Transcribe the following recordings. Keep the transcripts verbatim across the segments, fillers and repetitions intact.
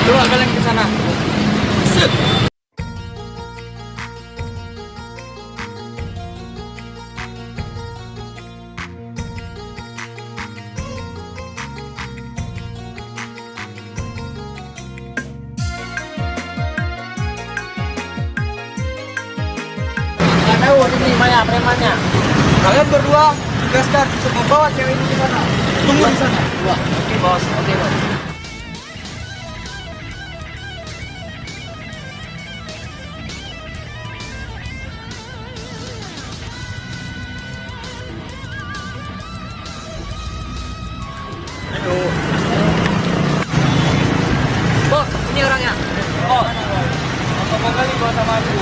Coba kalian ke sana. Set. Nggak tahu ini mana premannya. Kalian berdua tugaskan untuk membawa cewek ini ke sana. Tunggu di sana. Wah, oke, Bos. Oke, Bos. Aduh. Bos, ini orangnya. Bos. Apa kali kau sama aku?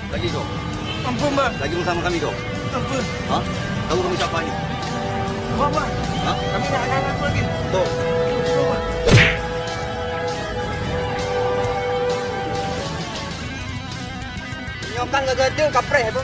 Lagi kau. Ampun, Bang. Lagi bersama kami kau. Ampun. Ha? Tahu kami siapa ni? Abang, Bang. Ha? Kami nak anak-anak lagi. Betul. Betul, Bang. Nyoe kan gagal tu kapreh tu.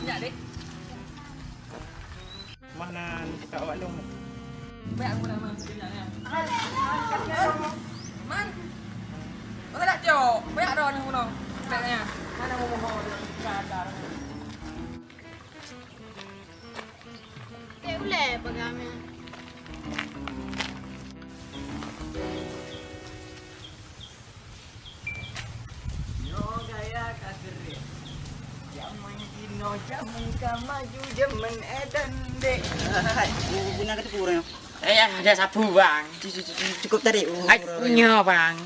Banyak, Dek. Mana ni cakap awak lôn? Banyak aku dah, Man. Man. Mana dah cok? Banyak dah ni bunoe. Banyak. Mana mau mohon? Cek ulèe peugah meh. Nyoe gaya ka geuréh. Jameun jinoe, jameun ka maju, jameun édan dek. Hai, bu-, bu-, na ka teupeu ureueng. Eh, ada sapu, Bang. Cu-, cu-, cu-, cukup tarik. Hai, nyoe, Bang.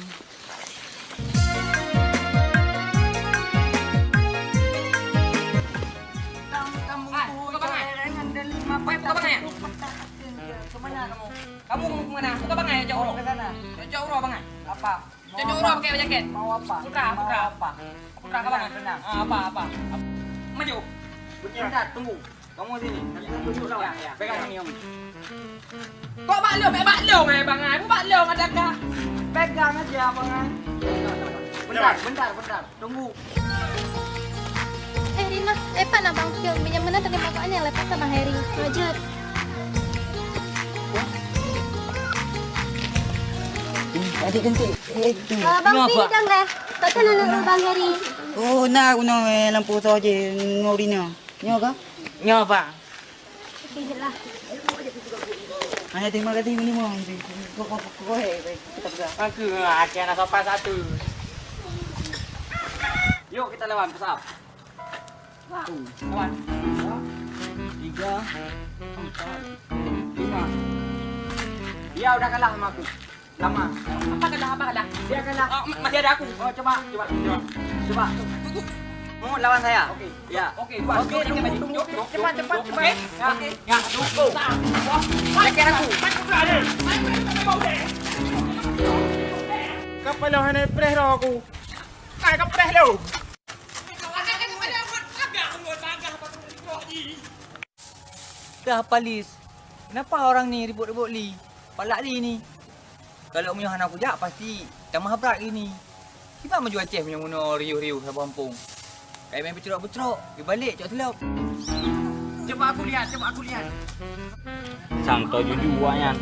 Hai, kau bangai? Hai, kau bangai, ya? Kemana kamu? Kamu mau kemana? Kau bangai, jauh. Ke sana. Jauh, jauh, bangai. Apa? Cocok urang pakai jaket. Mau apa? Putra, mau putra. Apa? Putra kawan. Tenang, tenang. Ah, apa, apa? Maju. Bentar, tunggu. Kamu sini. Nanti kamu duduk lawan. Ya, ya. Pegang ini, Om. Kok bak lom, eh, bak lom, eh, Bang, eh. Bak lom ada kah? Pegang aja, Bang, eh. Bentar, bentar, bentar. Tunggu. Eh, Rina, eh, pat na Bang Tio, minyeuk meunan tadi makanya lepas sama Heri. Lanjut. Adik cantik. Eh, tu. Ah, Bang Pi dang dah. Takkan anak Bang Heri. Oh, na guna, eh, lampu tu je, nyoe Rina. Nyoe ka? Nyoe, Bang. Okey, jelah. Hanya terima kasih minimum. Kau, kau, kau, kau, eh, kita pegang. Aku, ah, akhirnya sopan satu. Yuk, kita lawan, pesawat. Satu, dua, tiga, empat, lima. Dia udah kalah sama aku. Lama. Apa kalah, apa kalah? Dia kalah. Oh, ma-, masih ada aku. Oh, coba, coba, coba. Coba. Mau lawan saya? Oke. Ya. Oke, dua. Oke, tunggu, tunggu, tunggu. Cepat, cepat, cepat. Oke. Ya. Oke. Ya, tunggu. Lekat aku. Kapal lo hana preh roh aku. Ai, kapreh lo. Kah Palis, kenapa orang ni ribut-ribut li? Palak li ni. Kalau meunyoe hana kujak, pasti tamah brat li ni. Kiban maju Aceh meunyoe meunoe riuh-riuh saboh gampông. Kayak main peucrok-peucrok, dibalek cok teulop. Coba aku lihat, coba aku lihat. Sang to juju awak nyan.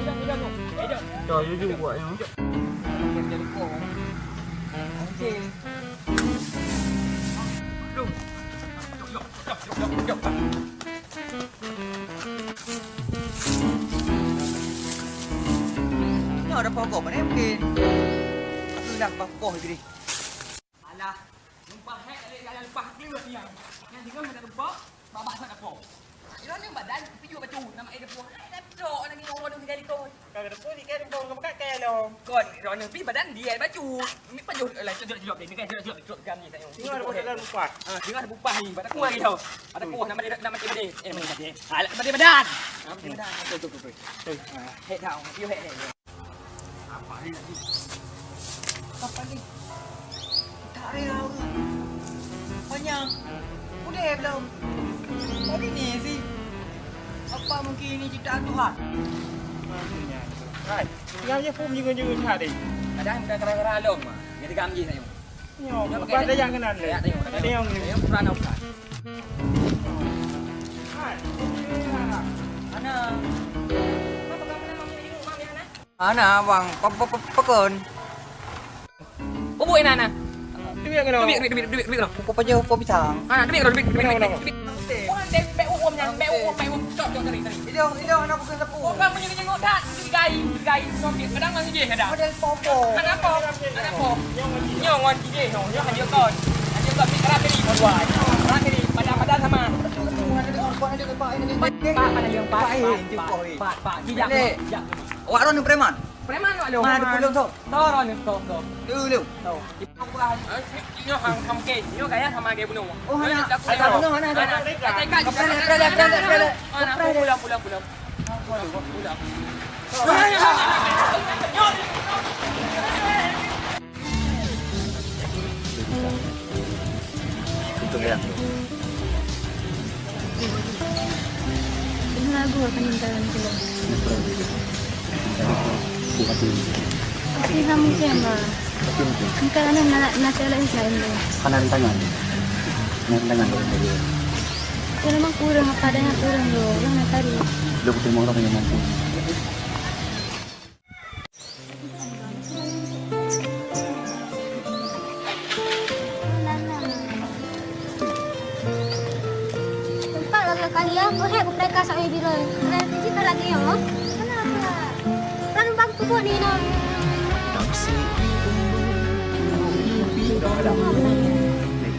To juju awak nyan. Oke. Nyoe ada poh gob mana mungkin? Alah, bah poh jadi. Alah, lumpah hek lé, alah, lumpah kleuet nyan. Nyan singoh meunan lumpah, babah sat apo. Droeneuh badan pijôh bacut, nama eh deungon. Hai, dah pijôh lagi nyoe droeneuh tinggai likot. Ka deungon ni, ka deungon ka pakai kai lom. Kon, droeneuh pi badan dia bacut. Mi pajôh lah, jilop, jilop, jilop, jilop, jilop, jilop, jilop, jilop, jilop. Singoh ada buah dalam lumpah. Ah, singoh ada buah ni, pada kuah tau. Ada kuah, nama dia, nama dia, eh, nama dia. Alah, nama dia badan. Nama dia badan. Betul, betul, betul. Ah, hek dah, you hek, hek. Apa ni lagi? Apa ni? Tak ada. Banyak. Udah belum? Hari ni sih. Apa mungkin ini ciptaan Tuhan? Maknanya, hai, tinggal je pun jenguk-jenguk cari. Ada yang dah kera-kera lom, ah. Jadi gamji saya. Nyoe, bukan ada yang kenal deh. Ya, tengok. Ada yang ni. Yang pernah nak buka. Hai, ini mana? Mana? Apa kamu nama punya jenguk, Mam, ya, Hana? Ana, bang, pe-, pe-, pe-, pekon. Bubuk ina, Ana. Duit kena. Duit, duit, duit, duit, duit kena. Upo paja, upo pisang. Ana, duit kena, duit, duit, duit, duit. Wah, dek, bek uum nyan, bek uum, bek uum. Cok, cok, cari, cari. Idong, idong, anak bukan sapu. Oh, kamu nyengok-nyengok dah, curigai, curigai. Kadang masih je, kadang. Model popo. Ada apa? Ada apa? Nyoe ngon je, nyoe, nyoe hanya kon. Hanya kon, ni kerap ni, buat. Kerap ni, pada, pada sama. Pak, pada yang Pak, Pak, Pak, Pak, Pak, tidak, tidak. Awak ron preman. Preman awak lôn. Mana ada pulung tu? Toro ni, to, to. Dulu. To. Nyoe hang, hang ke, nyoe gaya sama ke bunuh. Oh, hana. Ada bunuh, hana, hana. Ada, ada, ada. Pulang, pulang, pulang. Pulang. Untung ya. Ini lagu apa nih, kalau gitu? Tapi kamu siapa? Engkau ada nak, nak cewek lain selain dia? Kanan tangan. Kanan tangan. Kalau memang kurang, apa adanya kurang, loh. Yang nak tadi. Lo betul mau orang yang mampu. Tempat lagak kali ya, oh hek kupreka sok ibi loi. Nah, tiji ka lagi ya. Kenapa? Kan bang kubuk ni no.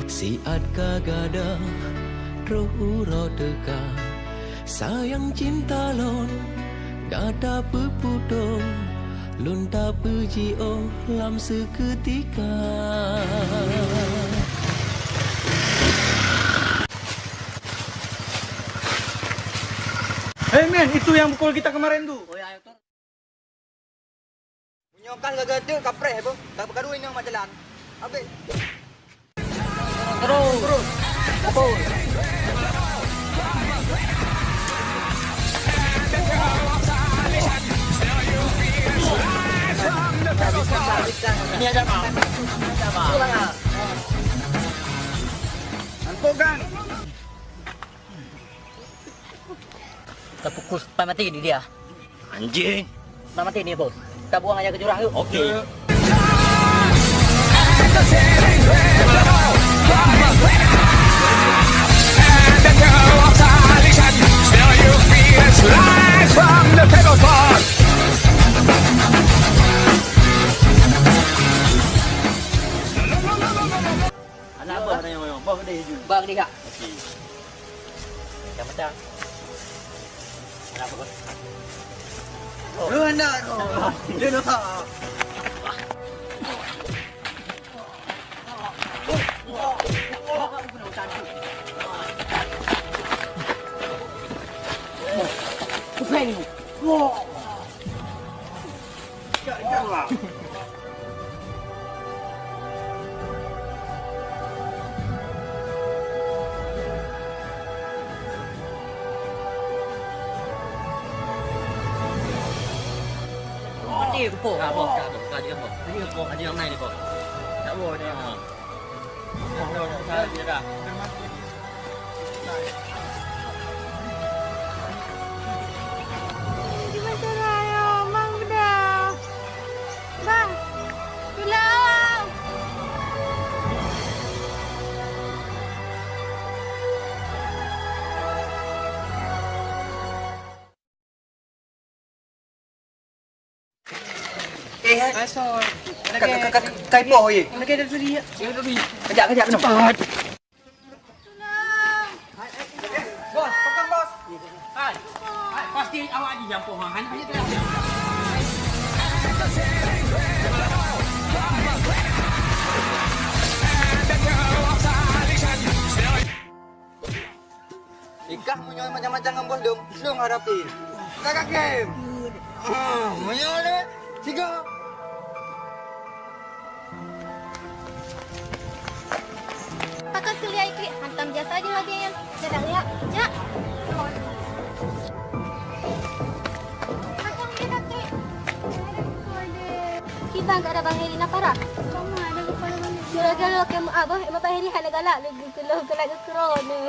Siat ka gadang, troh uroe teuka. Sayang cinta lôn, gata peuputôh, lôn tapeujiôh lam seukeutika. Hei men, itu yang pukul kita kemarin tu. Meunyoe kah lagèe teuk kapreh beuh, ka peukaru inong mat jalan. Abéh. Terus. Terus. Apa? Ini ada. Angkut kan? Tapukul sampai mati di dia. Anjing. Sampai mati ni, Bos. Kita buang aja ke jurang yuk. Oke. Anak abah tanya, bos gede ju. Bah gede kak. Okey. Macam-macam. Kenapa kau? Lu anak kau. Dia dah. Kupeng. Wah. Mati aku, Po. Ka, Po. Ka, Po. Ka, jeuet, Po. Jeuet, Po. Ka, jeuet, nai ni, Po. Tak, Po, dia. Ha. Bang, udah. Bang. Asal. Ka-, ka-, ka-, ka-, kaimoh, ye. Lagi ada tadi, ya. Kejap, kejap, kejap. Cepat. Bos, pegang, Bos. Hai. Hai, pasti awak di jampoh, ha. Hanya, hanya tu. Ikah meunyoe macam-macam ngon bos dong, lôn harapi. Kakak game. Ah, meunyoe le, tiga. Pakon keuliai klik hantam jasa je lagèe nyan. Nyan dak lihat, jak. Pakon dia dak klik. Kiban gak ada Bang Heri na parah. Kamu ada kepala banget. Sudah galo kamu abah, emang Bang Heri hana galak lagi. Keuloh keulat keu krona.